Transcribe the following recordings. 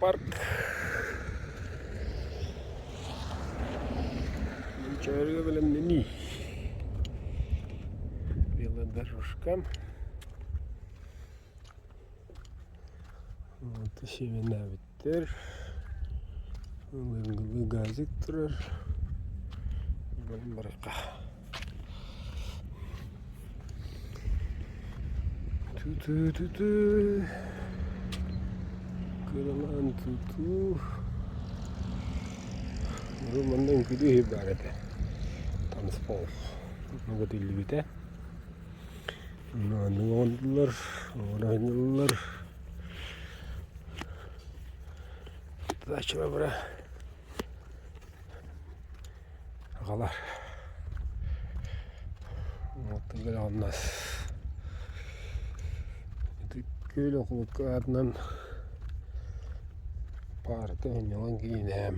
Парк. Мунчаарыга бэлэмнэнии. Велодорожка. Вот семенавиттер. Ылыгылы газик турар. Барыка. Ту-ту-ту-ту. Кыралаан тутуу. Бу манна үҥкүүлүү иһи баар этэ. Танцпол. Көтүллүбүтэ. Маннык оҥордулар, оҥоро Дача бара аҕалар. Оттон Ити күөл окулукка аатынан паарка сынньалаҥ киинэ.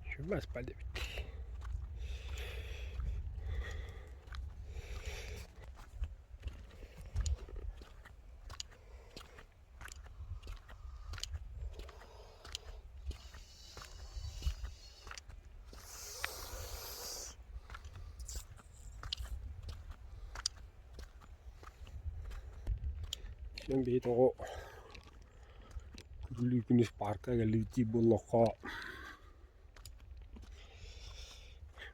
Чумас эбит. Дьон биһи тоҕо күрүлүү күнүс паарка кэллибит буоллахха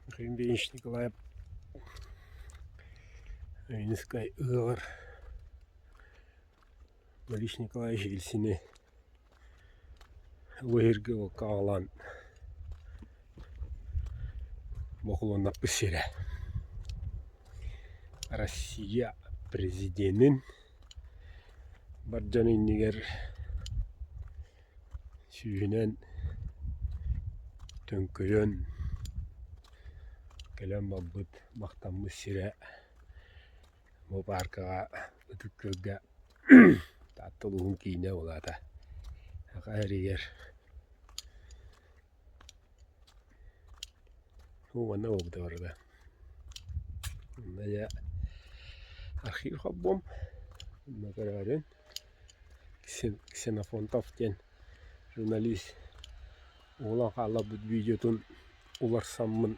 Михаил Ильич Николаев Ленинскай ыһыаҕар Борис Николаевич Ельцини Луһиргэ уокка аҕалан бокулуоннаппыт сирэ. Россия президенин бар дьон иннигэр сүүһүнэн төҥкөйөн кэлэн барбыт махтаммыт сирэ Бу пааркаҕа Ытык Күөлгэ Таатта улууһун киинэ улаата Саха сиригэр уонна буолбута барыта. Онно дьэ архив холбуом онно көрөөрүн Ксенофонтов диэн журналист уолан хаалларбыт видеотун уларсаммын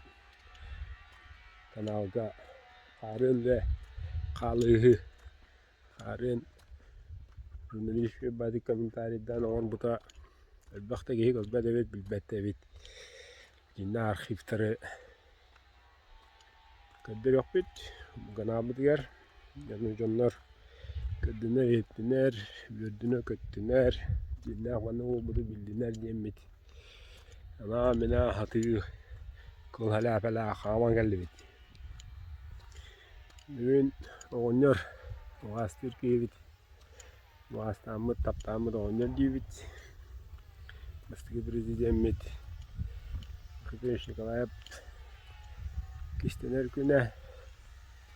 каналга Хаарыан да хаалыыһы, хаарыан журналист баайдык комментарийдаан оҥорбута элбэх да киһи көрбөт эбит, билбэт да эбит. Итиннэ архивтары көрдөрүөхпүт каналбытыгар дьону дьоннор көрдүнэр-иһиттинэр, үөрдүнэ-көттүнэр, дьиҥнээх маннык буолбуту биллинэр диэммит анаан-минээн сатыы кыл сэлээпэлээх хааман кэллибит. Бүгүн оҕонньор убаастыыр киһибит, убаастааммыт, таптааммыт оҕонньор диибит. Бастакы президеммит Петрович Николаев кистэнэр күнэ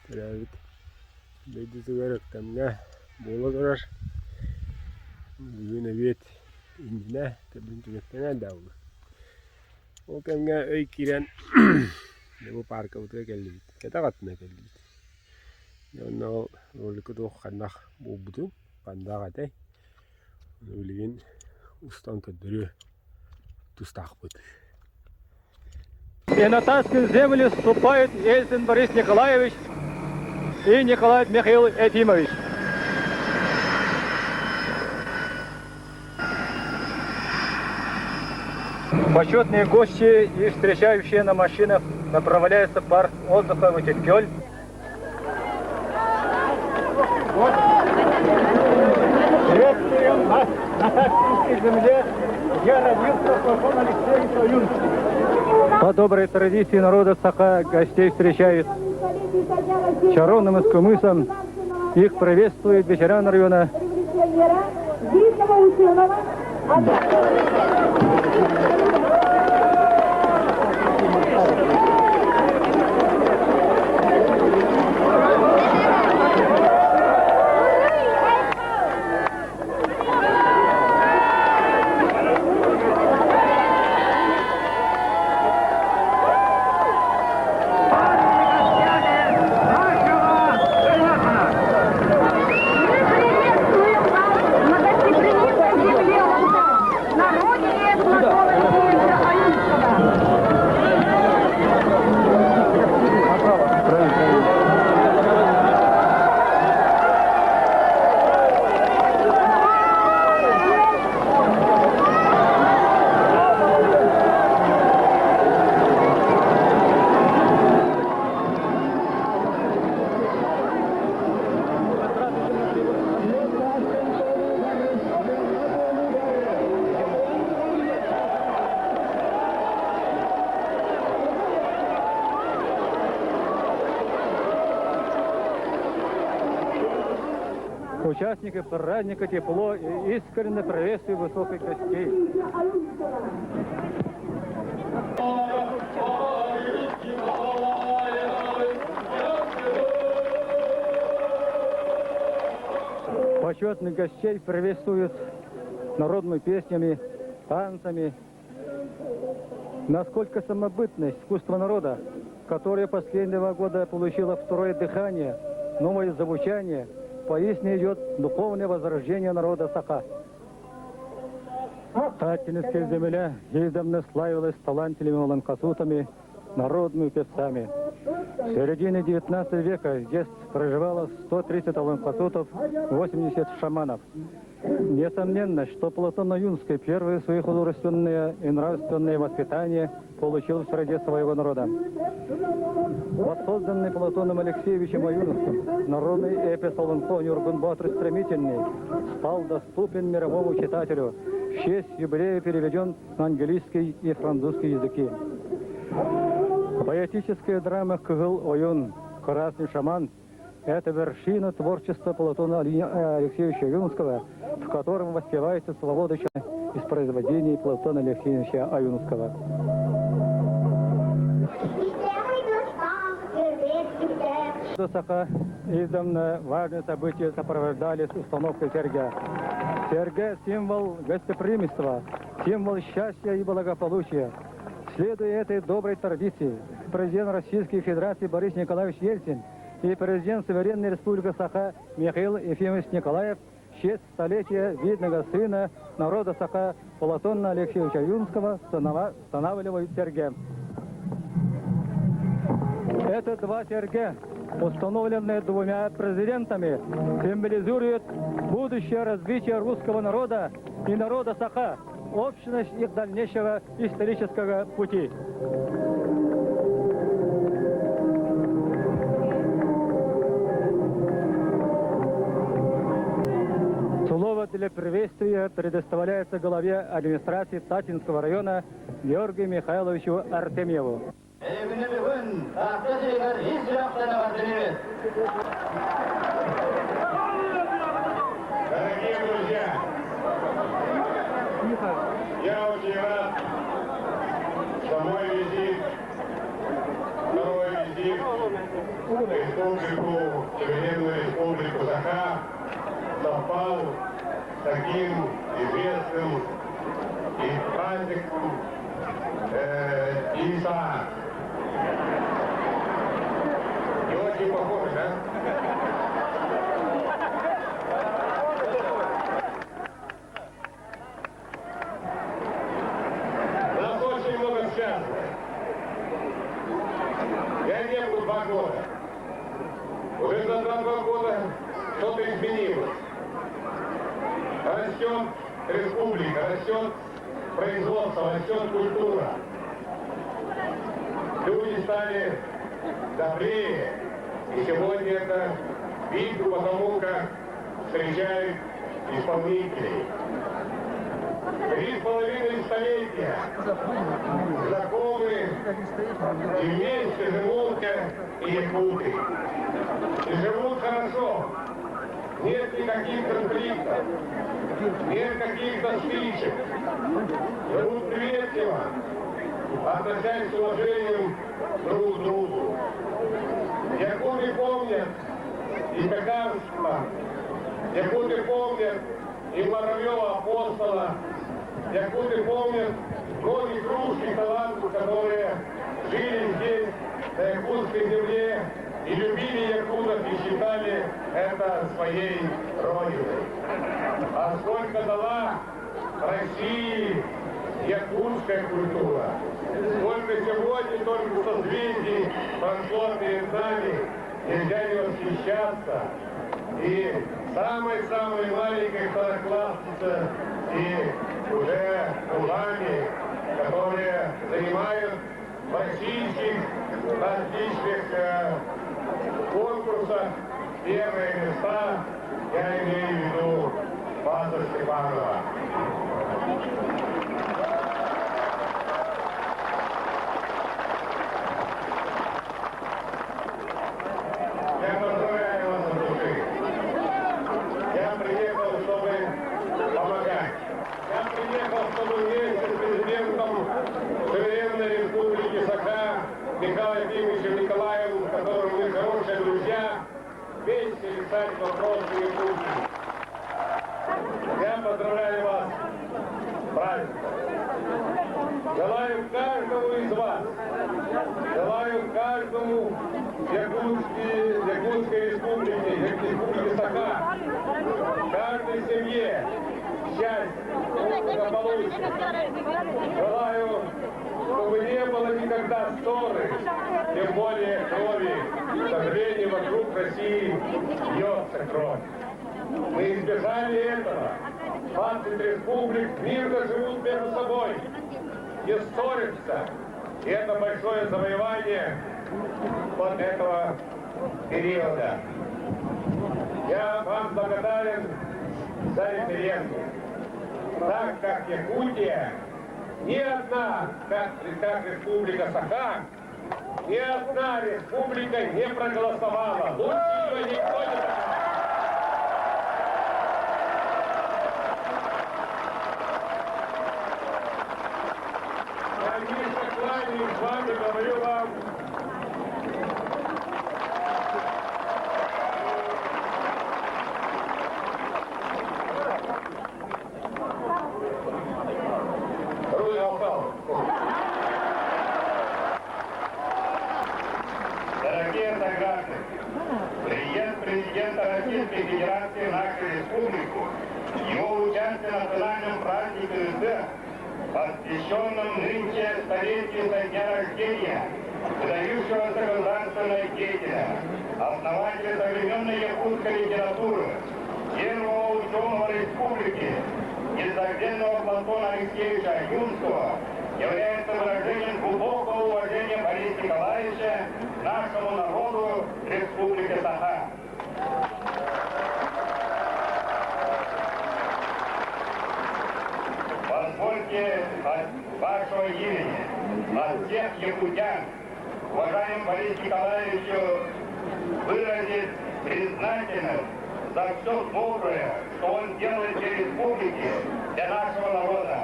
төрөөбүт дойдутугар Өктөмҥө буола турар. Бүгүн эбиэт иннинэ төрдүн түмүктэнэр да буолуо. Ол кэмҥэ өй киирэн бу пааркабытыгар кэллибит, кэтэх өттүнэн кэллибит. Дьэ онно ол роликка туох ханнах буолбутун, хандаах этэй, билигин устан көрдөрүө тустаахпыт. И на Татскую землю ступает Ельцин Борис Николаевич и Николай Михаил Ефимович. Почетные гости и встречающие на машинах направляются в парк отдыха Вытекель. Приветствуем вас на Сашкинской земле, где родился Платон Алексеевич Ойунский. По доброй традиции народа Саха гостей встречает чароном и с кумысом. Их приветствует ветеран района Участники праздника тепло и искренне приветствуют высоких гостей. Почетных гостей приветствуют народными песнями, танцами. Насколько самобытность искусства народа, которое последние 2 года получило второе дыхание, новое звучание, поистине идет духовное возрождение народа Саха. Таттинская земля издавна славилась талантливыми олонхосутами, народными певцами. В середине XIX века здесь проживало 130 олонхосутов, 80 шаманов. Несомненно, что Платон Ойунский первое свои художественное и нравственное воспитание получил в среде своего народа. Воссозданный Платоном Алексеевичем Ойунским народный эпос олонхо Ньургун Боотур Стремительный стал доступен мировому читателю. В честь юбилея переведен на английский и французский языки. Поэтическая драма «Кыһыл Ойуун. Красный шаман» – это вершина творчества Платона Алексеевича Ойунского, в котором воспевается свобода из произведений Платона Алексеевича Ойунского. Саха издавна важные события сопровождались установкой сэргэ. Сэргэ – символ гостеприимства, символ счастья и благополучия. Следуя этой доброй традиции, президент Российской Федерации Борис Николаевич Ельцин и президент Суверенной Республики Саха Михаил Ефимович Николаев в честь столетия видного сына народа Саха Платона Алексеевича Ойунского устанавливают сэргэ. Это два сэргэ, установленные двумя президентами, символизируют будущее развитие русского народа и народа Саха, общность их дальнейшего исторического пути. Слово для приветствия предоставляется главе администрации Таттинского района Георгию Михайловичу Артемьеву. Эһигини бүгүн Таатта сиригэр ис сүрэхтэн эҕэрдэлиибит. Дорогие друзья, я очень рад, что мой визит, второй визит в республику, суверенную республику Саха совпал с таким известным и праздником Иса. Не очень похож, да? Нас очень много связано. Я не был 2 года. Уже за 2 года что-то изменилось. Растет республика, растет производство, растет культура. Люди стали добрее. И сегодня это видно потому, как встречают исполнителей. 3,5 столетия знакомы и вместе живут и якуты. И живут хорошо. Нет никаких конфликтов, нет каких-то стычек. Живут приветливо, относясь с уважением друг к другу. Якуты помнят и Пекарского, якуты помнят и Воробьева Апостола, якуты помнят многих русских талантов, которые жили здесь, на якутской земле, и любили якутов и считали это своей родиной. А сколько дала России якутская культура. Сколько сегодня только созвездий прошло перед нами, нельзя не восхищаться. И самой-самой маленькой второклассница и уже мужами, которые занимают в российских различных конкурсах первые места, я имею в виду Спаса Степанова. Я поздравляю вас от души. благополучия. Желаю, чтобы не было никогда ссоры, тем более крови. К сожалению, вокруг России льется кровь. Мы избежали этого. 20 республик мирно живут между собой, не ссорятся. И это большое завоевание вот этого периода. Я вам благодарен за референдум. Так как Якутия ни одна, как, как Республика Саха, ни одна республика не проголосовала. Лучше ее никто не доказал. Я низко кланяюсь вам и говорю вам, Дорогие сограждане, приезд президента Российской Федерации в нашу республику, его участие в национальном празднике НС, посвященном нынче столетию со дня рождения выдающегося государственного деятеля, основателя современной якутской литературы, первого ученого республики, незабвенного Платона Алексеевича Ойунского, является выражением глубокого уважения Бориса Николаевича к нашему народу Республики Саха. Позвольте от вашего имени, от всех якутян, уважаемому Борису Николаевичу выразить признательность за все доброе, что он делает для республики, для нашего народа.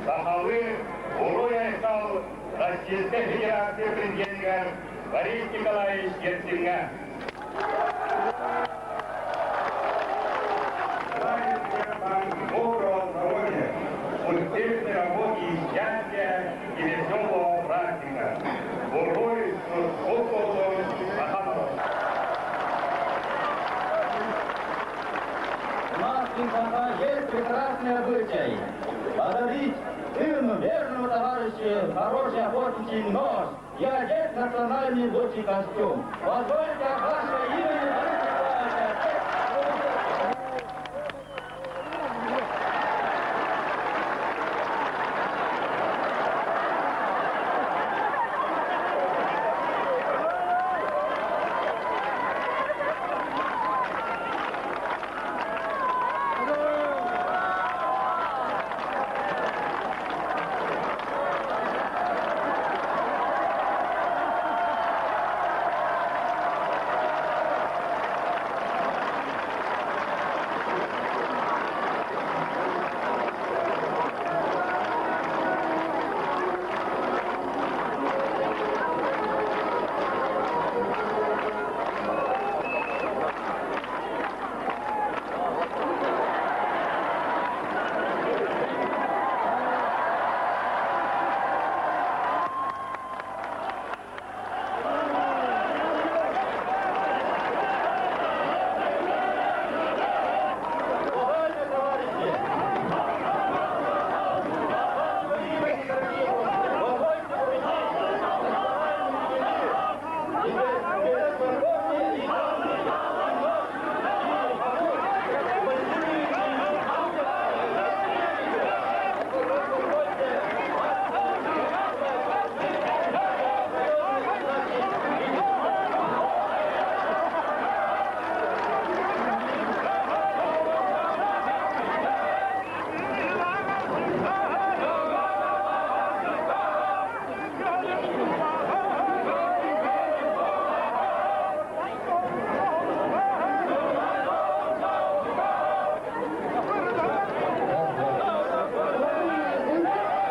Сахалыы Уруй-Айхал Российской Федерации президента Борис Николаевич Ельцинга. Желаю всем вам доброго здоровья, успешной работы и счастья и веселого праздника. Уруй Сахалов! У нас в есть прекрасный обычай подарить сыну, верному товарищу, хороший охотничий нож и одеть национальный лучший костюм. Позвольте от вашего имени, Борис Николаевич,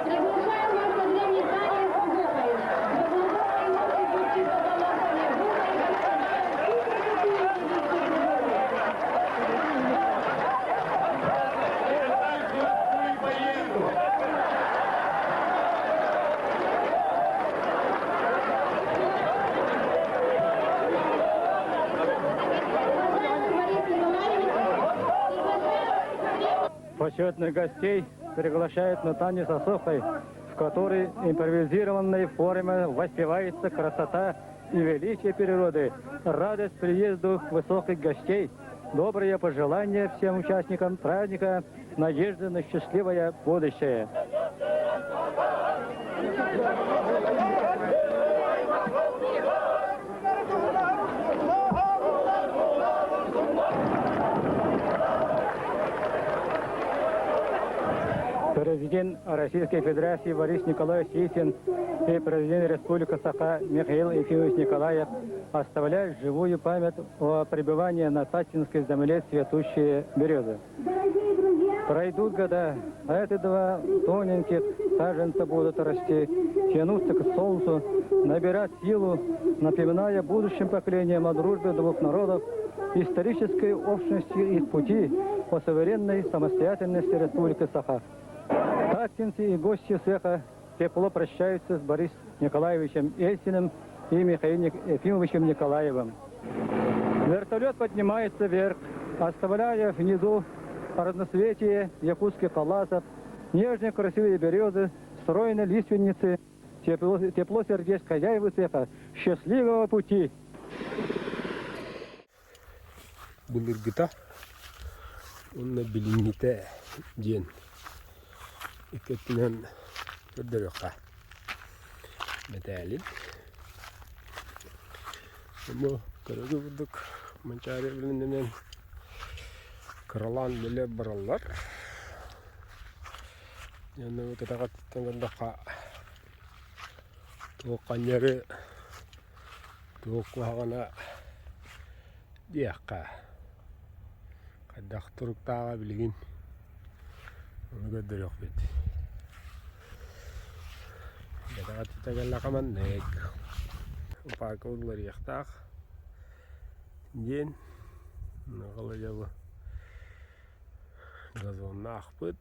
Приглашаем вас на древний танец Гухой. До глубокой ночи звучит голосами Гухой, всю красоту и традицию природы. Я так в и поеду. Уважаемый Борис Николаевич, приглашаем Почетных гостей приглашают на танец осохой, в которой импровизированной форме воспевается красота и величие природы, радость приезду высоких гостей, добрые пожелания всем участникам праздника, надежды на счастливое будущее. Президент Российской Федерации Борис Николаевич Ельцин и президент Республики Саха Михаил Ефимович Николаев оставляют живую память о пребывании на Таттинской земле цветущие березы. Пройдут года, а эти два тоненьких саженца будут расти, тянуться к солнцу, набирать силу, напоминая будущим поколениям о дружбе двух народов, исторической общности их пути по суверенной самостоятельности Республики Саха. Таттинцы и гости цеха тепло прощаются с Борисом Николаевичем Ельциным и Михаилом Ефимовичем Николаевым. Вертолет поднимается вверх, оставляя внизу разноцветие якутских паласов, нежные красивые березы, стройные лиственницы, тепло, тепло сердец хозяев цеха, счастливого пути! Былыргыта уонна билиҥҥитэ диэн икки өттүнэн көрдөрүөххэ мэтээлин. Бу көрөргө курдук Манчаары билиннинэн кыралаан үлэ бараллар. Дьэ кэтэҕэ көрдөххө туох ханньары Туох куһаҕана диэххэ, хайдах туруктааҕа билигин ону көрдөрүөхпүт. Бэтэҕэ кэллэххэ маннык паарка уларыйыахтаах диэн дьолу газоннаахпыт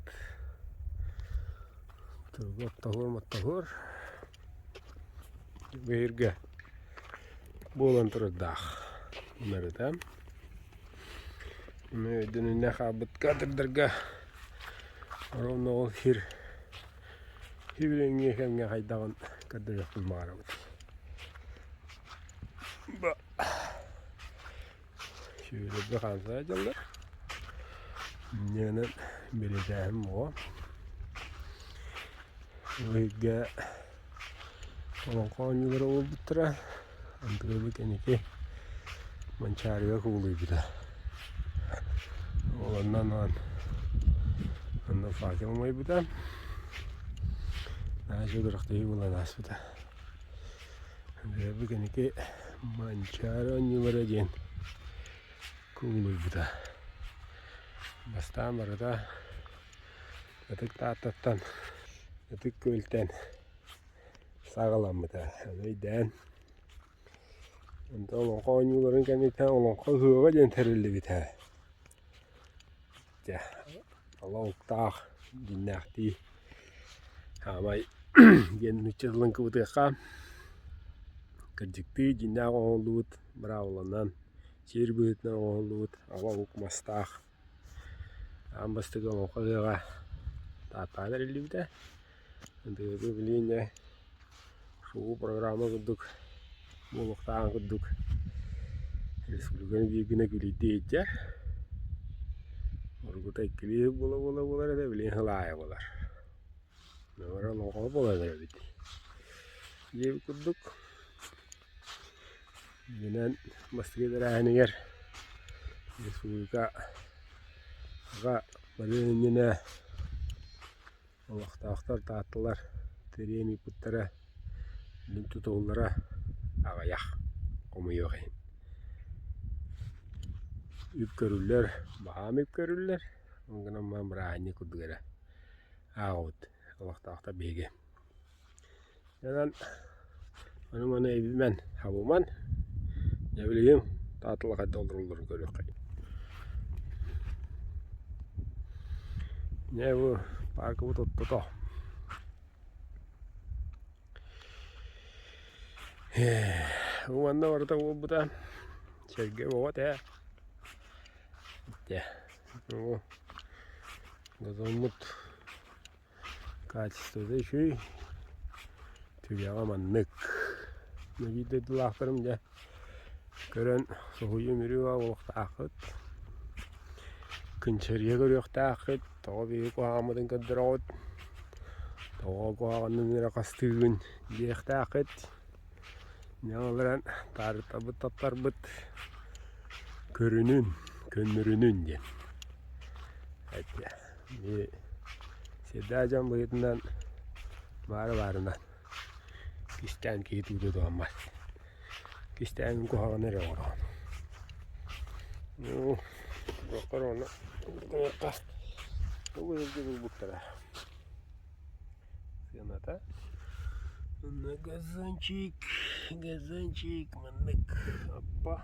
туруга оттоһуор-моттоһуор Бэһиргэ буолан турардаах барыта. Өйдөнүнэ хаалбыт кадрдарга ровно ол сир сибилиҥҥи кэмҥэ хайдаҕын көрдөрүөхпүн баҕарабыт. Сүүрэргэ хаамса дьаллар. Инньэ бэлиэтээһин буо. Ыйга олоҥхо оонньуулара буолбуттара. Антыгабы кэнники Манчаарыга кубулуйбута. Ол онно анаан онно факел умайбыта. Наһаа үчүгэй күрэхтэһии буолан ааспыта. Бу кэнники Манчаары оонньуулара диэн кубулуйбута. Бастаан барыта Ытык Тааттаттан, Ытык Күөлтэн саҕаламмыта. Ону өйдөөн, онтон олоҥхо оонньууларын кэнниттэн Олоҥхо ыһыаҕа диэн тэриллибитэ. Дьэ, олоҥхолоох дьиҥнээхтии хаамай диэн нуучча тылын кыбытыахха кырдьыктыы дьиҥнээх оҥоһуллубут быраабыланан сиэр быһыытынан оҥоһуллубут ала ук мастаах аан бастакы олоҥхо ыһыаҕа Тааттаҕа тэриллибитэ. Быйылгы билиэнньэ шоу программа курдук буолуохтааҕын курдук республиканы биир гына күлүйдүү иһдьэр. Уруккута иккилии буола-буола буолар этэ, билигин сыл аайы буолар. Бары олоҥхоһут буолан эрэбит. Диэбит курдук Дьиҥинэн бастакы тэрээһинигэр республикаҕа барыан иннинэ Олохтоохтор Таатталар тэрийэн ыыппыттара, мин тутуллара аҕыйах, хомойуох иһин. Үп көрүллэр, баһаам үп көрүллэр, ол гынан баран бырааһынньык курдук эрэ ааҕабыт олохтоохтор биһиги. Онон ону-маны эбимэн, хабыман, дьэ билигин Таатталар хайдах олороллорун көрүөххэйиҥ. Дьэ бу пааркабыт ортото. Бу манна барыта буолбута сэргэ буолбат ээ. Дьэ, бу газоммут. Качествота үчүгэй, түгэҕэ маннык. Биир дойдулаахтарым дьэ көрөн соһуйуу-мүрүү буолуохтааххыт. Кынчарыйа көрүөхтээххит, тоҕо биһиги куһаҕаммытын көрдөрөҕүт, тоҕо куһаҕанын эрэ хастыыгын диэхтээххит. Дьэ ол эрэн таарыйтарбыт таптарбыт көрүнүн, көннөрүнүн диэн. Эттэ. Сирдээх дьон быһыытынан баары баарынан кистээн киһи туута туһаммат. Кистээн куһаҕаны эрэ оҥороҕун. Ну, корона тугу илдьи булбуттара. Сыаната Газончик, газончик, маннык аппа.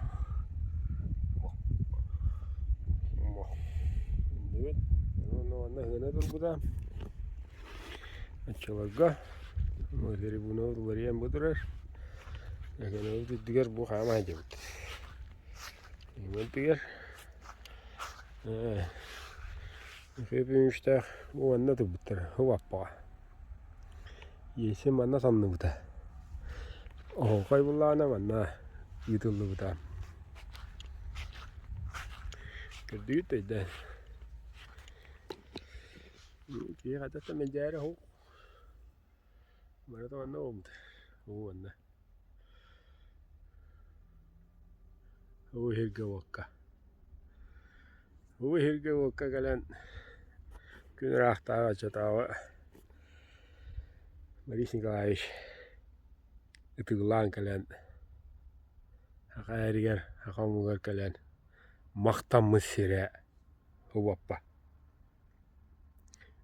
Уонна ыһыына турбута. Оччолорго трибуна уларыйан бу турар. Эһиэнэбит үрдүгэр бу хаама сылдьабыт. Үрдүгэр Үһү уонна турбуттара убаппаҕа. Иэсэ манна самныбыта. Оһуохай былаана манна ыытыллыбыта. Көрдүгүт өйдөөн. Киһи хайдах да мэлдьээри оһох. Барыта манна буолбута. Уонна. Уу иһиргэ уокка. Уу иһиргэ уокка кэлэн күн ыраахтааҕы оччотооҕу Борис Николаевич ытыгылаан кэлэн саха эригэр, саха омугар кэлэн махтаммыт сирэ убаппа.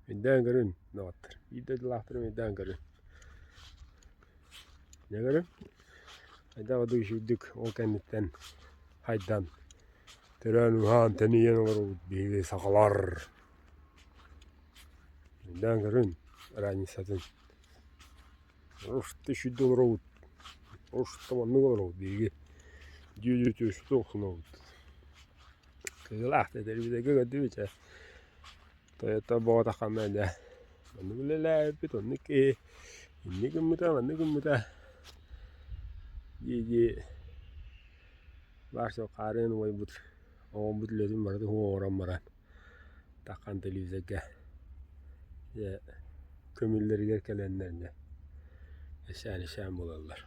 Өйдөөн көрүн, доҕоттор, биир дойдулаахтарым өйдөөн көрүн. Дьэ көрүҥ, хайдах ордук үчүгэйдик ол кэнниттэн хайдан, төрөөн-ууһаан, тэнийэн олоробут биһиги сахалар. Өйдөөн көрүҥ разницатын. Орто үчүгэй олоробут, орто маннык олоробут биһиги дьүө-дьүө охсунабыт. Кыылаах да тэрбитэгэ көрдүбүт ээ. Тойоттор буолбатаххына дьэ оннук үлэлээбиппит, оннук киһи инник гыммыта, маннык гыммыта дии-дии баар суох хаарыан убайбыт оҕобут үлэтин барытын оҥорон баран таххан телевизорга дьэ көмүллэригэр кэлэннэр дьэ эсээн-эсээн буолаллар.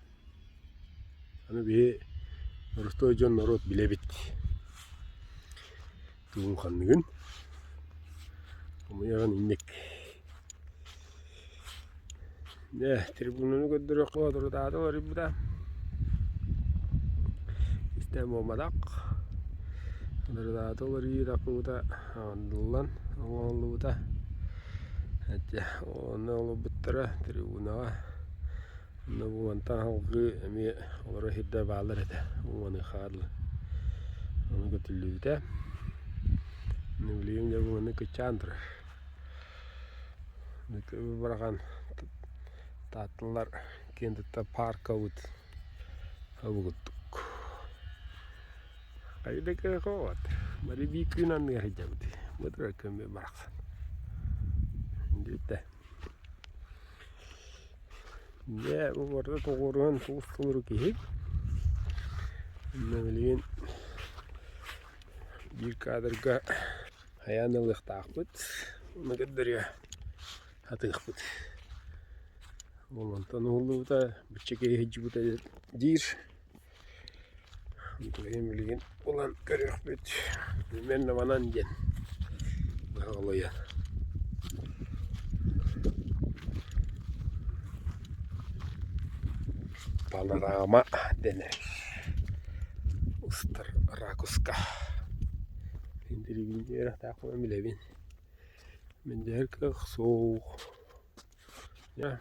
Аны биһи боростуой дьон норуот билэбит Тугун ханныгын хомуйаҕын инник. Дьэ, трибунаны көрдөрүөххэ соторутааҕыта уларыйбыта. Истэн буолбатах. Соторутааҕыта уларыйыы тахсыбыта оҥоһуллан оҥоһуллубута. Дьэ, онно олорбуттара трибунаҕа. Онно бу мантан салгыы эмиэ олорор сирдэр бааллар этэ уоныхаҕа дылы. Ону көтүллүбүтэ. Аны билигин дьэ бу маннык кыччаан турар. Быраҕан Таатталар киэн туттар пааркабыт курдук. Хайда кыахоот бары биир күн анныгар сылдьабыт. Бу турар күммүт барахсан. Бүттэ. Дьэ, бу барыта тоҕуоруһан туус толору киһи. Онно билигин биир кадрга хайаан ылыахтаахпыт. Ону көрдөрүө сатыахпыт. Ол онтон уһуллубута, бачча киһи сылдьыбыта диир. Билигин билигин булан көрүөхпүт. Именно манан диэн быһаҕалыйан. Панорама дэнэр. Устар ракуска. Интеллигенция үөрэхтээх билэбин. Мэлдьэһэр кыах суох. Дьэ,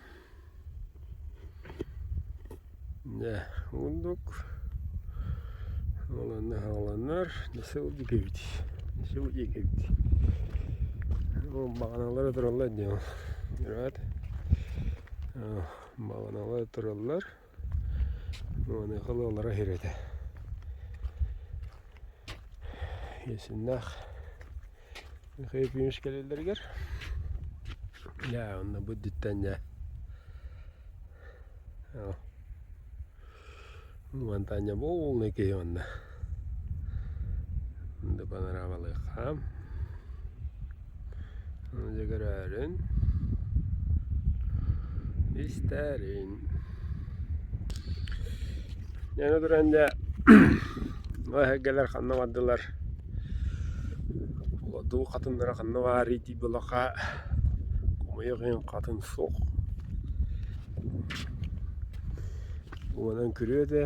дьэ курдук олонно хааланнар дьэ диэки дьэ диэки баҕаналара тураллар дии рад баҕаналар тураллар маныаха ыаллара иһэр этэ Есеннээх Михаил Ефимович кэлэллэригэр. Дьэ онно бу үрдүттэн дьэ мантан дьэ буолунай киһи онно да панорамалыахха дьэ көрөөрүн истээрин Дьэ туран дьэ эһэргэлэр ханна бардылар Дуу хатыннара ханна баарый дии буоллахха хомойуох иһин хатын суох. Уонан күрүө этэ,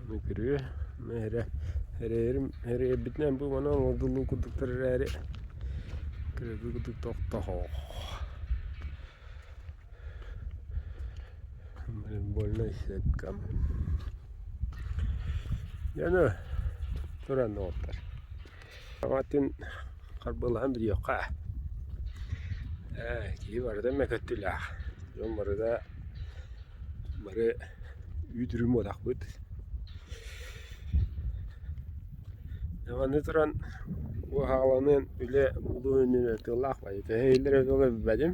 аны күрүө эрэ эрэйэрим эрэйэрбитинэн бу манан оҥордуллуу курдуктар эрээри күрүөбүт курдук тохтоһоох. Больной сетка. Дьэ туран доҕоттор. Атын харбыалаһан билиэххэ. Ээ, киһи барыта мөкөттүлээх. Дьон барыта бары үүт-үрүм буолахпыт. Аны туран бу хааланыан үлэ улуу иннинэ тыаллаах баҕайы. Төһө иһиллэрэ буолуо билбэтим.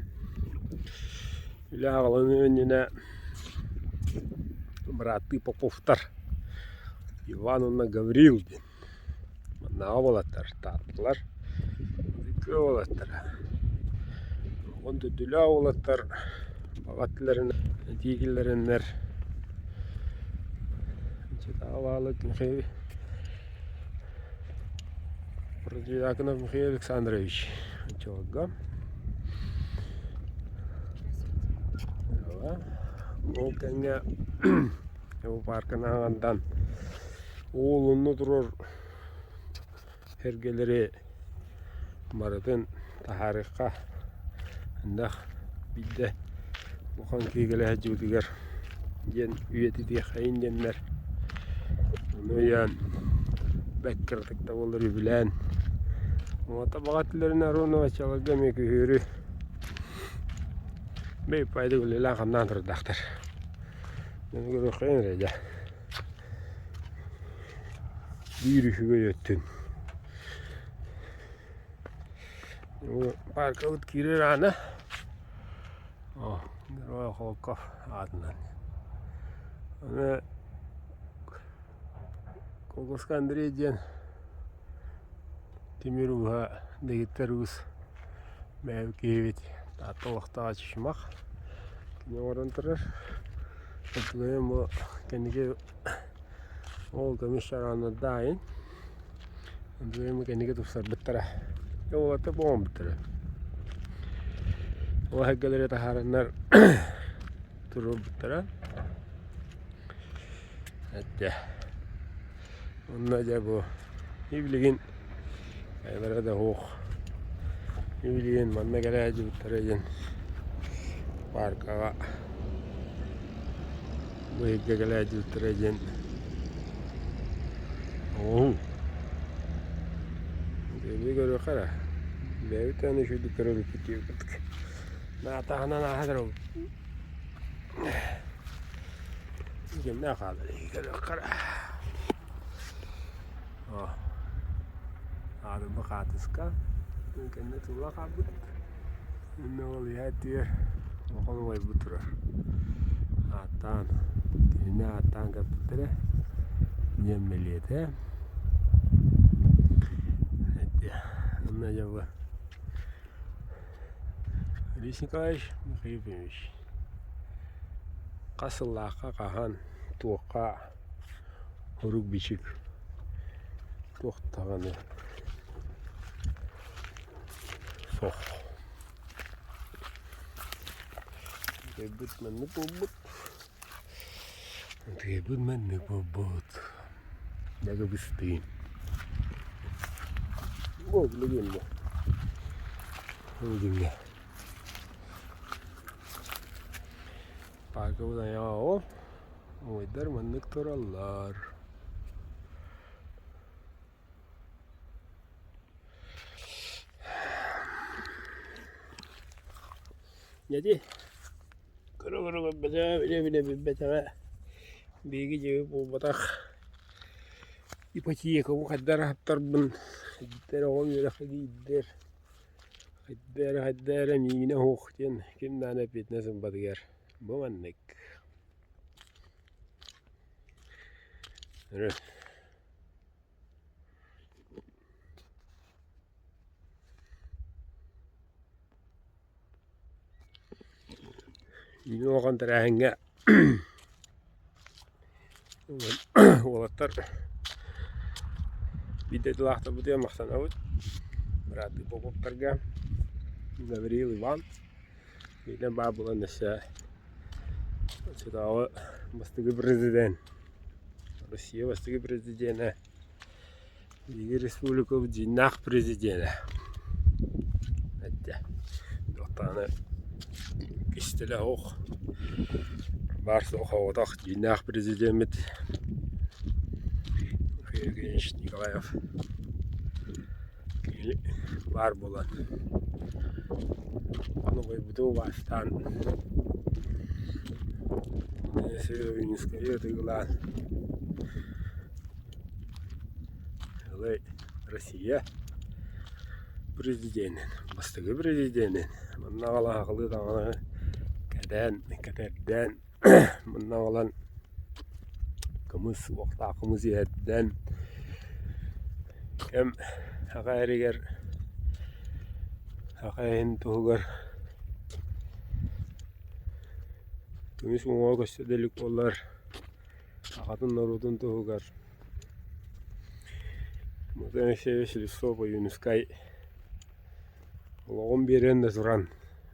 Үлэ аҕаланыан иннинэ бырааттыы Поповтар Иван уонна Гаврил диэн маннааҕы уолаттар таатталар үтүө уолаттара. Оҕон төрдүлээх уолаттар баҕа өттүлэрин этии киллэрэннэр Читалаалык Михаил Протодьяконов Михаил Александрович оччолорго Ол кэмҥэ ол паарканы аҥардан уол онно турар сэргэлэри барытын таһаарыахха элбэх биирдэ улахан киһи кэлэ сылдьыбытыгар диэн үйэтитиэххэйин диэннэр ону өйөөн бэрт кыратык да буоллар үбүлээн уота баҕа өттүлэринэн ровно баччаларга эмиэ күһүөрү бэйпайдык үлэлээн-хамнаан турардаахтар. Ону көрүөххэйин эрэ дьэ. Биир үчүгэй өттүн. Пааркабыт киирэр аана О, Герой Холков аатынан. Аны Колгоска Андрей диэн тимир ууһа дэгиттэр уус бэйэбит киһибит Таатта олохтоох чычымах кини оҥорон турар. Оттугайым бу кэнники ол көмүс чарааннардаайын Оттугайым бу кэнники тупсарбыттара. Уолаттар бу оҥорбуттара. Ол эһэргэлэри таһаараннар туруорбуттара. Эттэ. Онно дьэ бу и билигин айылара да суох. И билигин манна кэлэ сылдьыбыттара диэн пааркаҕа бу иһирдьэ кэлэ сылдьыбыттара диэн оҥоһуу. Дэби көрүөххэ эрэ. Бэйэбит даҕаны үчүгэйдик көрө иликпит диэбит курдук. Наатаһынан ааһа турабыт. Кимнээх хаалар көрүөххэ эрэ. О, аадырба хаатыска кэннэ тылла хаалбыт. Иннэ ол иһэ өттүгэр улахан убайбыт турар. Ааттаан, кинини ааттаан кэлбиттэрэ. Диэн бэлиэтэ. Онно дьэ бу Борис Николаевич Михаил Ефимович хас сыллаахха хаһан туохха сурук-бичик туох даҕаны суох. Тыйбыт маннык буолбут. Тыйбыт маннык буолбут. Дьэ кыбыстыым. О, билигин бу. Билигин Пааркабыт айаҕа ол. Уойдар маннык тураллар. Дьэ көрө-көрө көрбөтөҕө, билэ-билэ билбэтэҕэ биһиги дьиэбит буолбатах ипотекабын хайдах аһаттарбын, эдэр оҕом үөрэххэ киирдэр. Хайда эрэ, хайда эрэ миигинэ суох диэн ким даҕаны эппиэтинэс ылбатыгар бу маннык. Өрө Үүнүү улахан тэрээһиҥҥэ уолаттар биир дойдулаахтарбытыгар махтанабыт бырааттыы Поповтарга Гаврил Иван биирдэ баар буолан өссө оччотооҕу бастакы президент Россия бастакы президенэ Биһиги республикабыт дьиҥнээх президенэ эттэ. Туохтааны кистэлэ суох, баар суох оҕотох дьиҥнээх президеммит Михаил Евгеньевич Николаев кини баар буолан ону убаастаан Юнескоҕа ытыгылаан Ылай Россия президенин, бастакы президенин манна аҕалан аҕалыы даҕаны кэтээн, кэтэрдээн манна аҕалан кымыс, уохтаах кымыс иһэрдэн кэм аҕа эригэр аҕа иһин туһугар көмүс уҥуоҕа көстө да илик буоллар аҕатын норуотун туһугар Михаил Алексеевич Слепцов Ойуунускай олоҕун биэрэн да туран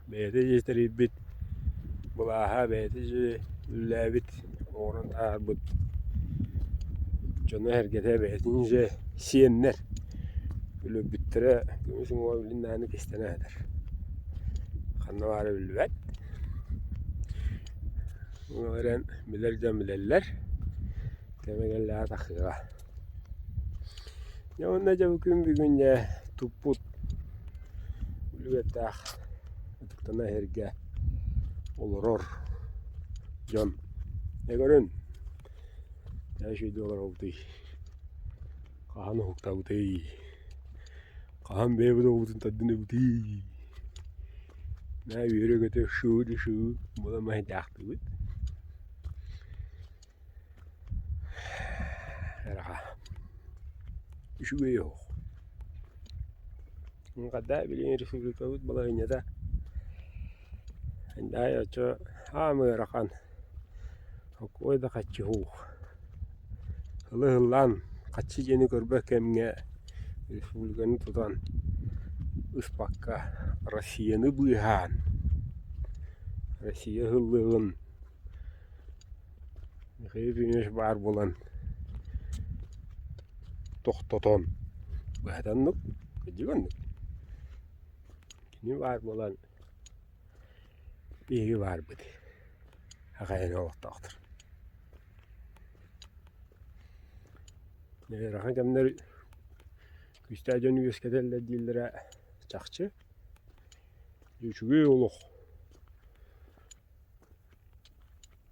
бэйэтэ дьиэ тэрийбит былааһа бэйэтэ дьиэ үлэлээбит оҥорон таһаарбыт дьоно-сэргэтэ бэйэтин дьиэ сиэннэр өлөрбүттэрэ көмүс уҥуоҕа билин даҕаны кистэнэ сытар ханна баара биллибэт Ол эрэн билэр дьон билэллэр, кэмэ кэллэҕэ тахсыаҕа. Дьэ уонна дьэ бу күн бүгүн дьэ туппут үлүгэрдээх ытыктана иһэргэ олорор дьон. Дьэ көрүн, дьэ үчүгэйдик олоробутуй, хаһан уһуктабытый, хаһан бэйэбит оҕобутун тардынабытый Наа үөрэ-көтө шуу-ду-шуу буола маһайдаахтыыбыт. Ыраха үчүгэй оһох. Хата билигин республикабыт балаһыанньата даай оччо аам ыарахан Окуой да хаччы суох. Ылы-ыллаан хаччы диэни көрбөт кэмҥэ республиканы тутан ыспакка Россияны быыһаан, Россия ыһыллыаҕын Михаил Ефимович баар буолан тохтотон быһата оннук, кырдьык оннук. Кини баар буолан биһиги баарбыт. Аҕайан олохтоохтор. Ыарахан кэмнэр күүстээх дьон үөскэтэллэр дииллэрэ чахчы. Үчүгэй олох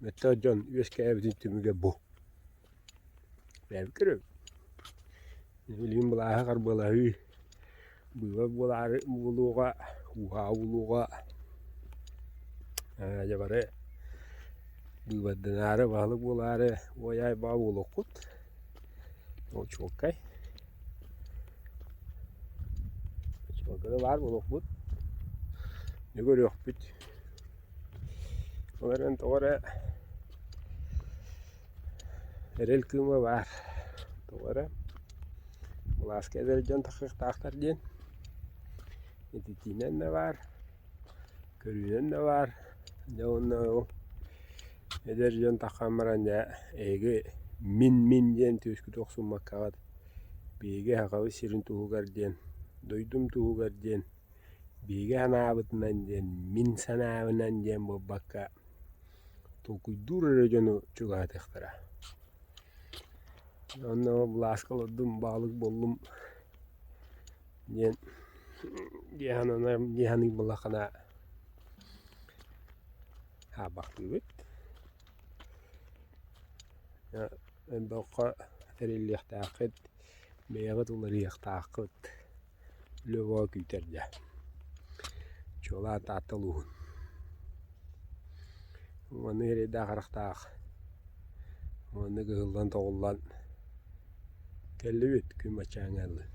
мөттөөх дьон үөскээбитин түмүгэ бу. Бэйэбит көрөбүт. Билигин былааһы харбыалаһыы быыбар буолаары буолуоҕа, ууһаа буолуоҕа дьэ бары быыбарданаары, баһылык буолаары уой-аай баа буолуоххут. Ол чуолкай. Чуолкайда баар буолуохпут. Дьэ көрүөхпүт. Ол эрэн тоҕо эрэ Эрэл кыыма баар, тоҕо эрэ былааска эдэр дьон тахсыахтаахтар диэн ититиинэн да баар, көрүүнэн да баар. Дьэ уонна ол эдэр дьон таххан баран дьэ эһиги мин-мин диэн түөскүтү охсуммаккаҕыт биһиги Сахабыт сирин туһугар диэн, дойдум туһугар диэн, биһиги санаабытынан диэн, мин санаабынан диэн буолбакка толкуйдуур эрэ дьону чугаһатыахтара. Онно былааска олордум, баалык буоллум диэн дии саныыр буоллаххына хаалбахтыыбыт. Элбэххэ тэриллиэхтээххит, бэйэҕит уларыйыахтааххыт, үлэ бөҕө күүтэр дьэ. Чуолаан Таатта улууһун. Маннык эрэйдээх харахтаах маннык ыһыллан-тоҕуллан кэллибит күн баччааҥҥа дылы.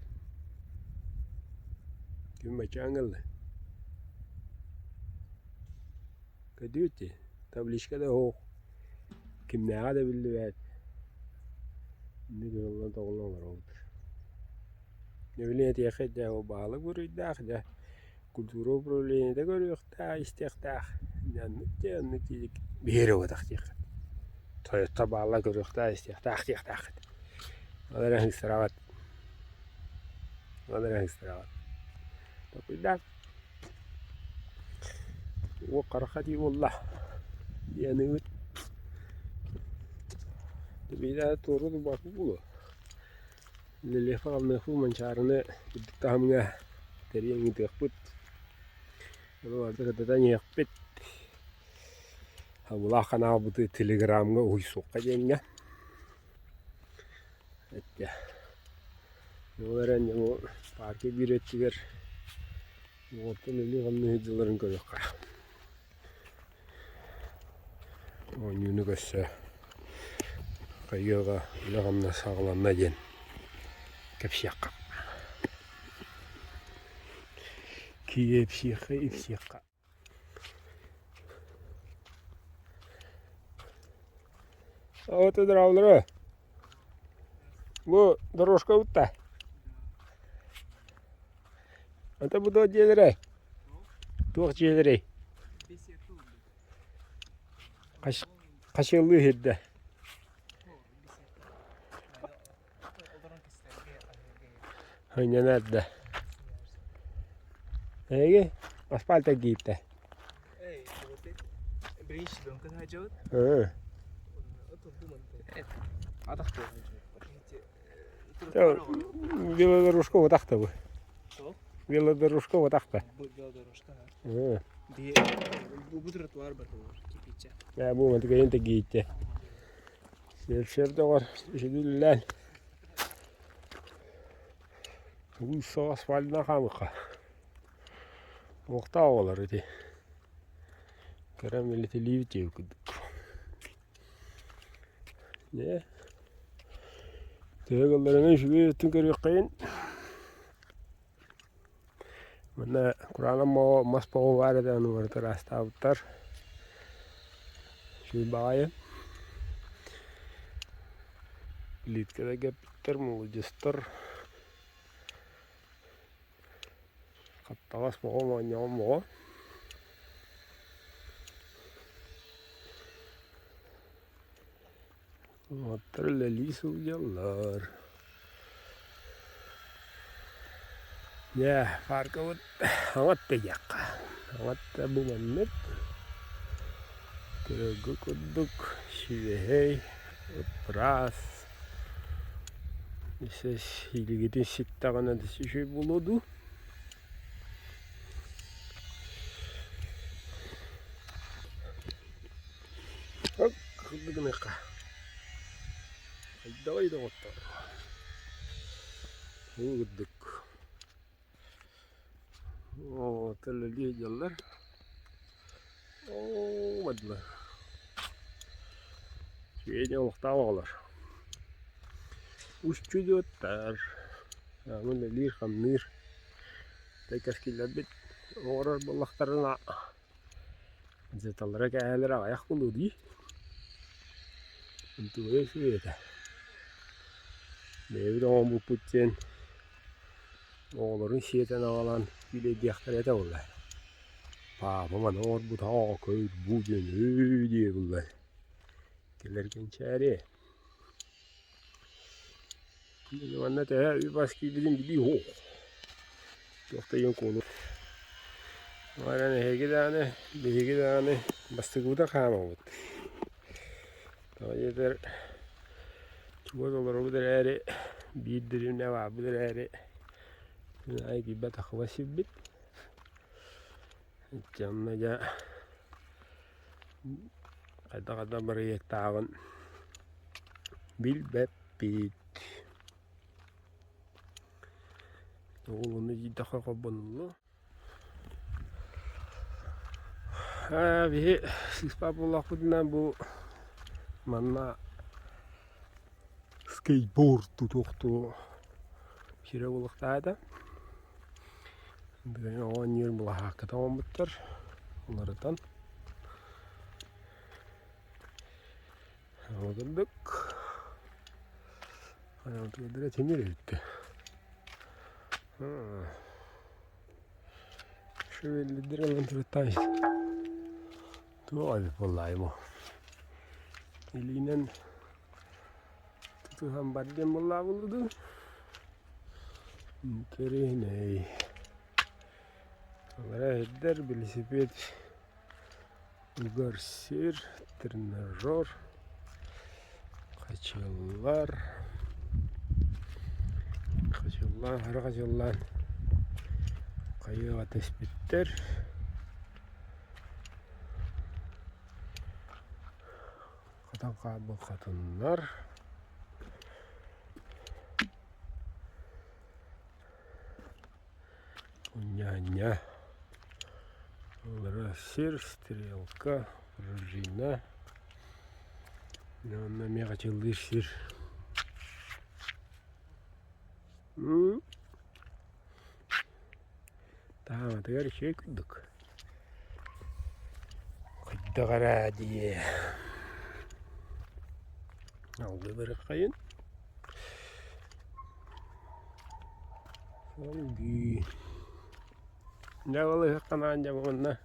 Күн баччааҥҥа дылы. Көрдүгүт дии, табличка да суох, кимнээҕэ да биллибэт. Инник ыһыллан-тоҕуллан олоробут. Дьэ этиэххэ дьэ ол баһылык буруйдаах дьэ культура управлениета көрүөхтээх, истиэхтээх. Дьэ оннук дьэ оннук диэки биһиги эрэ буотах диэххит. Тойоттор бааллар көрүөхтээх, истиэхтээх диэхтээххит. Ол эрэн ыыстараҕыт. Ол эрэн ыыстараҕыт. Толкуйдаан. Уол харахха тиий буолла диэн ыыт. Биирэ туору турбаппыт буолуо. Үлэлиэххэ-хамныахпыт Манчаарыны үрдүк таһымҥа тэрийэн ыытыахпыт. Ону барыта кытатан иһиэхпит. Абылаах ханаалбыты телеграмҥа уһуйсуохха диэҥҥэ. Эттэ. Ол эрэн бу парка биир өттүгэр уолтан үлүү-хамныы сылдьалларын көрүөххэ. Оонньууну көрсө хайыаҕа үлэ-хамнас саҕаланна диэн кэпсиэххэ. Киэпсиэххэ, ипсиэххэ. Вот и дорооболоро. Бу дорожка утта. Ата бу туох дьиэлэрэй? Туох дьиэлэрэй? Хачыаллыы иһирдэ. Хынньана эрдэ. Эһиги асфальт эргийдэ. Велодорожка утахта бу. Велодорожка утахта. Бу тротуар бар кипиччэ. Бу мантыкайын тегиитте. Сиэлсэр доҕор үчүгүллээн Уулусса асфальынан хаамыахха Уохтаах оҕолор ити Көрөн билитилиибит диэбит курдук Дьэ төһө кылларынан үчүгэй өттүн көрүөххэйин Манна кураанах мас боҕо баар этэ ону барыта ыраастаабыттар. Үчүгэй баҕайы. Плиткада кэппиттэр, молодецтар. Хаптаҕас боҕо моонньоҕон боҕо. Уолаттар үлэлии сылдьаллар. Дьэ, пааркабыт аҥатта диэххэ. Аҥатта бу маннык көрөргө курдук сибиэһэй, ыраас. Өссө силигитин ситтэҕинэ да үчүгэй буолуо дуу. Кырдыгыныахха хайдаҕый доҕоттоор Уу курдук оо төлөлүү дьаллар оо бардылар үчүгэй олохтоох оҕолор устудьуоттар үлэлиир-хамныыр кэскиллэрбит оҥорор буоллахтарына Дьахталлара кээһэлэрэ аҕыйах буолуо дии. Онтугуйа үчүгэй этэ. Бэйэбит оҥорбуппут диэн оҕолорун сиэтэн аҕалан күүлэйдиэхтэрэ этэ буолла. Паапа маны оҥорбута көр бу диэн өө диэ буолла. Кэлэр кэнчээри. Манна төһө үп-ас киирбитин билии суох. Туох да иһин куолу. Баран эһиги даҕаны, биһиги даҕаны бастакыбыта хаамабыт. Тоҕо диэтэр чугас олоробут эрээри, биир дэриэбинэ баарбыт эрээри, күн аайы киирбэт ахыба сирбит. Дьэ онно дьэ хайдах-хайдах бырайыактааҕын билбэппит. Оҕолону ииттэххэ холбонуллуо. Биһи сыыспат буоллахпытына бу манна скейтборд тутуохтуу сирэ буолуохтаах этэ. Билигин оонньуур былаһаакката оҥорбуттар уларытан. Ол курдук тимир эбит Шевеллидер ылан туртаай туох эбит буоллаайым ол илиинэн тутуһан бар диэн буоллаабылы дуу интэриэһинэй Аллараа иһирдэр велосипед угар сир тренажер хачыаллар хачыаллаан хара хачыаллаан хайыаҕа түспүттэр хатан хаалбыт хатыннар Няня. Сир, стрелка, пружина. Онно эмиэ хачыллыыр сир. Таһааматыгар үчүгэй курдук. Хайдах эрэ дии. Алгы быраххайын. Салгыы. Дьэ ол ыһыахтанаан дьэ уонна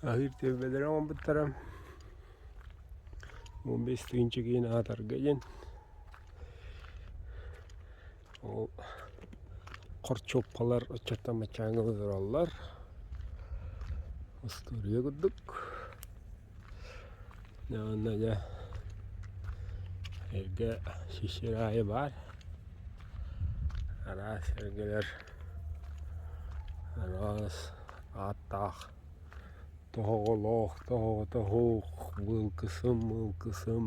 аһыыр түөлбэлэри оҥорбуттара. 15 тыһыынча киһини аһатарга диэн. Ол хорчуоппалар оччоттон баччааҥҥа олороллор. Остуоруйа курдук. Уонна дьэ эргэ сир аайы баар араас эргэлэр араас ааттаах тоһоҕолоох тоһоҕото суох былкысым мылкысым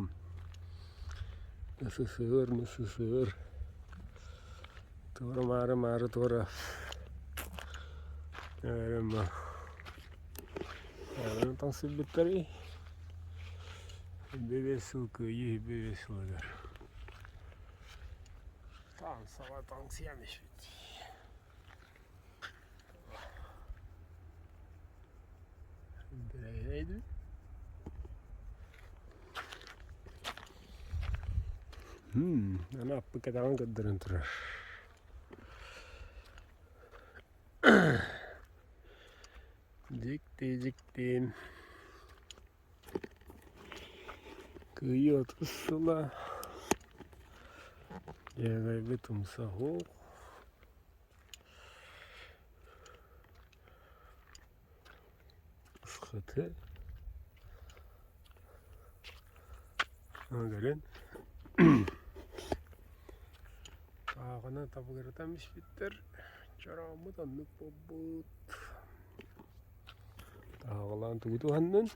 СССР МССР туора маары маары туора Таҥсыйбыттарый Бэбиэс сыл кыайыы бэбиэс сылыгар таҥсаҕа таҥсыйан испит Аны аппы кэтэҕин көрдөрөн турар Дьикти, дьикти. Кыайыы 30 сыла. Дьээбэйбит умса суох. Ысхыты. Көрөн. Ааҕынан табыгырытан испиттэр. Чорооммут оннук буолбут. Таһаҕалаан тугу туһаннын?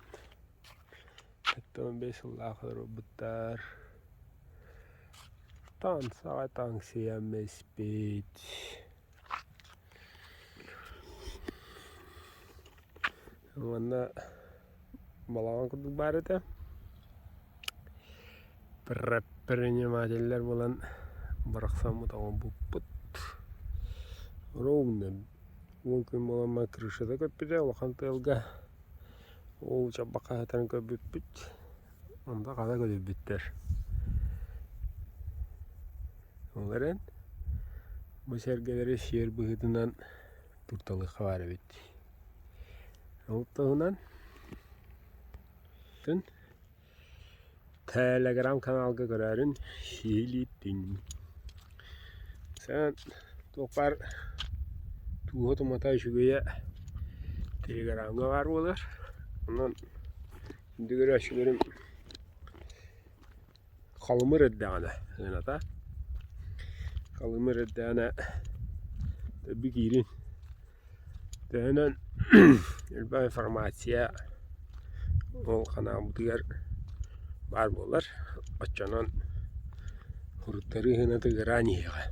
75 сыллаах олорбуттар. Таҥсаҕа таҥсыйан испит. Уонна балаҕан курдук баар этэ. Предпринимателлэр буолан бырахсаммыт оҥорбуппут. Ровно уон күн буолан крышата көппүтэ улахан тыалга ол чаббахха сытан көрбүппүт. Онто хата көтүйбүттэр. Ол эрэн бу сэргэлэри сиэр быһыытынан турталыахха баар эбит. Ол туһунан Телеграм каналга көрөөрүн сиһилиитин. Саҥа туох баар тууһа тумата үчүгэйэ телеграмҥа баар буолар. Онон күндү көрөөччүлэрим халымыр эрдэҕинэ сыаната халымыр эрдэҕинэ дэлби киирин Төһөнөн элбэх информация ол ханаабытыгар баар буолар, оччонон уруттарыы сыаната ыараан иһиэҕэ.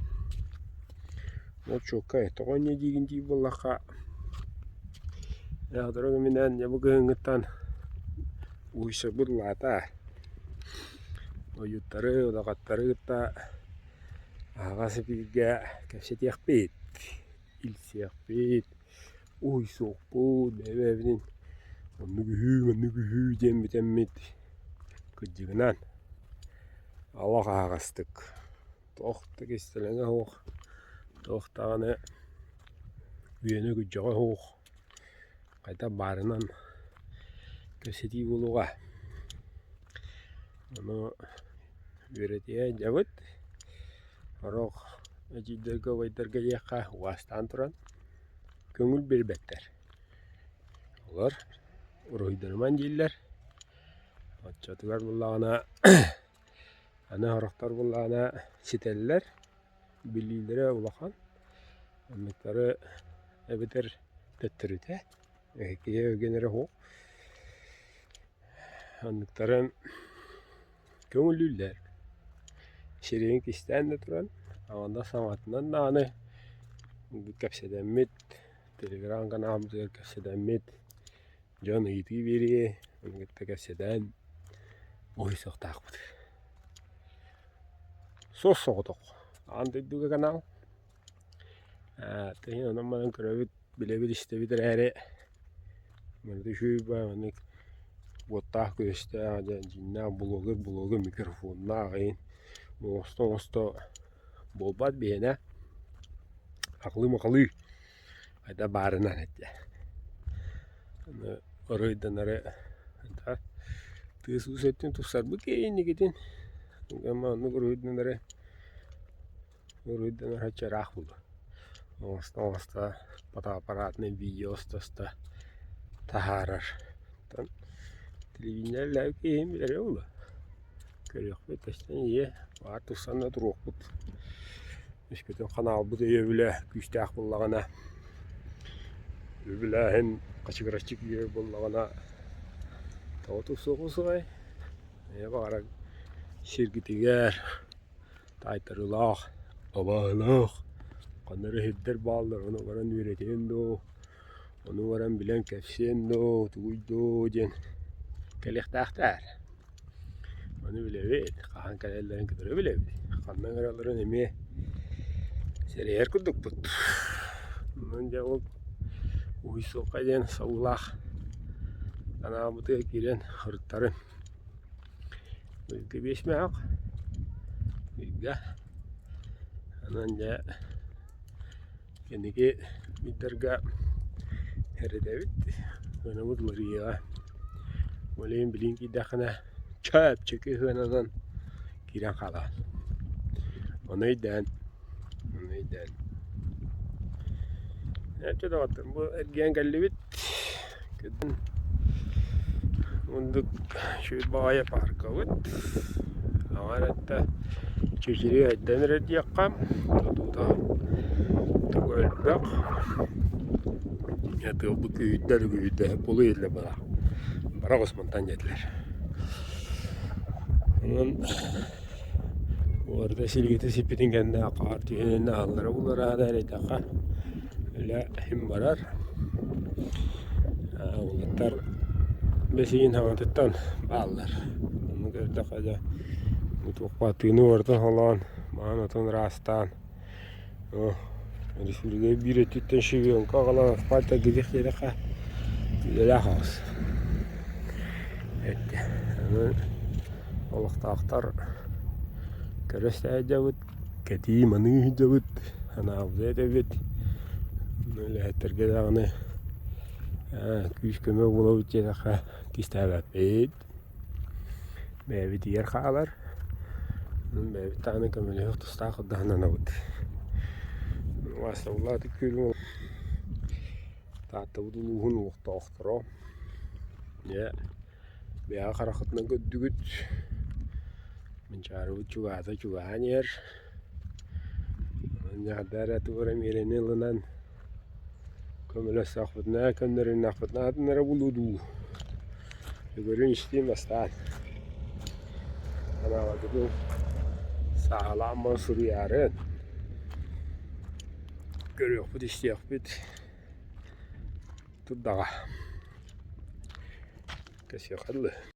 Ол чуолкай тоҕо инньэ диигин диир буоллахха. Сотору кэминэн дьэ бу кыһыҥҥыттан уһуйсарбыт улаата. Ойууттары, улахаттары кытта аһаҕас эпииргэ кэпсэтиэхпит, билсиэхпит, уһуйсуохпут, бэйэ-бэйэбитин оннук үһүү, маннык үһүү диэн бүтэммит кырдьыгынан олох аһаҕастык туох да кистэлэҥэ суох, туох даҕаны үөнэ-күдьэҕэ суох хайдах баарынан кэпсэтии буолуоҕа. Ону үөрэтиэ дьабыт, сорох эдьиийдэргэ, убайдарга диэххэ угаастаан туран көҥүл биэрбэттэр. Олор уруһуйдарыман дииллэр, оччотугар буоллаҕына аны сорохтор буоллаҕына ситэллэр, билиилэрэ улахан, оннуктары эбэтэр төттөрүтэ киһи өлгөн эрэ суох оннуктарын көҥүллүүллэр. Сирэйин кистээн да туран, аҕанда саҥатынан даҕаны кэпсэтэммит, телеграм-каналбытыгар кэпсэтэммит, дьон ыйытыы биэриэ, ону кытта кэпсэтэн уһуйсуохтаахпыт. Суос-соҕотох аан дойдуга канал. Тыһын онон-манан көрөбүт, билэбит, истэбит эрээри Маннык үчүгэй баҕайы маннык уоттаах-күөстээх дьэ дьиҥнээх блогер блогер микрофоннаах эҥин оҥосто-оҥосто буолбат биһиэнэ акылыы-макалыы хайдах баарынан этэ. Аны оройдонору тыас-уус өттүн тупсарбыт киһи инникитин маннык уруһуйданары Уруйдан аһаччы ыраах буолуо. Оҥосто-оҥосто фотоаппаратынан видео уста-уста таһаарар. Оттон телевидение үлэлээбит киһи билэрэ буолуо. Көрүөхпүт, көстөн ийэ, баар тупсан да туруохпут. Өскөтүн ханаалбыт өйөбүлэ күүстээх буоллаҕына, үбүлээһин хачыгыраччы киирэр буоллаҕына, тоҕо тупсуохпут суоҕай? Эйэ баҕарар сиргитигэр таайтарыылаах, абааһылаах ханна эрэ иһирдэр бааллар, ону баран үөрэтиэн дуу, ону баран билэн кэпсиэн дуу, тугуй дуу диэн кэлиэхтээхтэр. Ону билэбит, хаһан кэлэллэрин кытары билэбит, ханна ыҥыралларын эмиэ сэрэйэр курдукпут. Онон дьэ ол уһуйсуохха диэн сабыылаах санаабытыгар киирэн ырыттарын Ыйга биэс мөһөх, ыйга. Онон дьэ кэнники ыйдарга эрэдэбит, сыанабыт уларыйыаҕа. Ол иһин билигин киирдэххинэ чэпчэки сыананан киирэн хаалаҕын. Ону өйдөөн, ону өйдөөн. Чэ доҕоттор, бу эргийэн кэллибит. Мундук үчүгэй баҕайы пааркабыт. Аҥаар өттө чэчирии өйдөөн эрэр диэххэ, тутуута туга элбэх. Тыалбыт күүһүрдэ да күүһүрдэ буолуо иһиллэр быһыылаах. Бара оҕус мантан диэтилэр. Онон Барыта силигитэ сиппитин кэннэ хаар түһэн ааллара булараада эрэйдэххэ үлэ иһин барар. Уолаттар бэс ыйын хаҥатыттан бааллар. Онно көрдөххө дьэ бу туохха тыыны барытын холоон, маҥан отун ыраастаан Республика биир өттүттэн щебенка аҕалан асфальт эргитиэх диэтэххэ үлэлээх аҕыс. Эттэ. Аны олохтоохтор көрө сылдьабыт, кэтии маныы сылдьабыт, анаабыта этэбит. Үлэһиттэргэ даҕаны күүс-көмө буолабыт диэтэххэ кистээбэппит. Бэйэбитигэр хаалар, бэйэбит даҕаны көмөлөһүөх тустаах даһананабыт. Убаастабыллаах күөлүм Тааттабыт улууһун олохтоохторо дьэ бэйэҕэ хараххытынан көрдүгүт Манчаарыбыт чугаһата чугаһаан иһэр Онон дьаһалта эрэ тугу эрэ миэрэни ылынан Көмөлөстөхпүтүнэ, көннөрүннэхпитинэ атын эрэ булуу дуу. Бүгүрүн истиим бастаан. Анаабатыгын сааһылаан баран суруйаарын. Көрүөхпүт, истиэхпит. Турдаҕа. Кэсиэхэ дылы.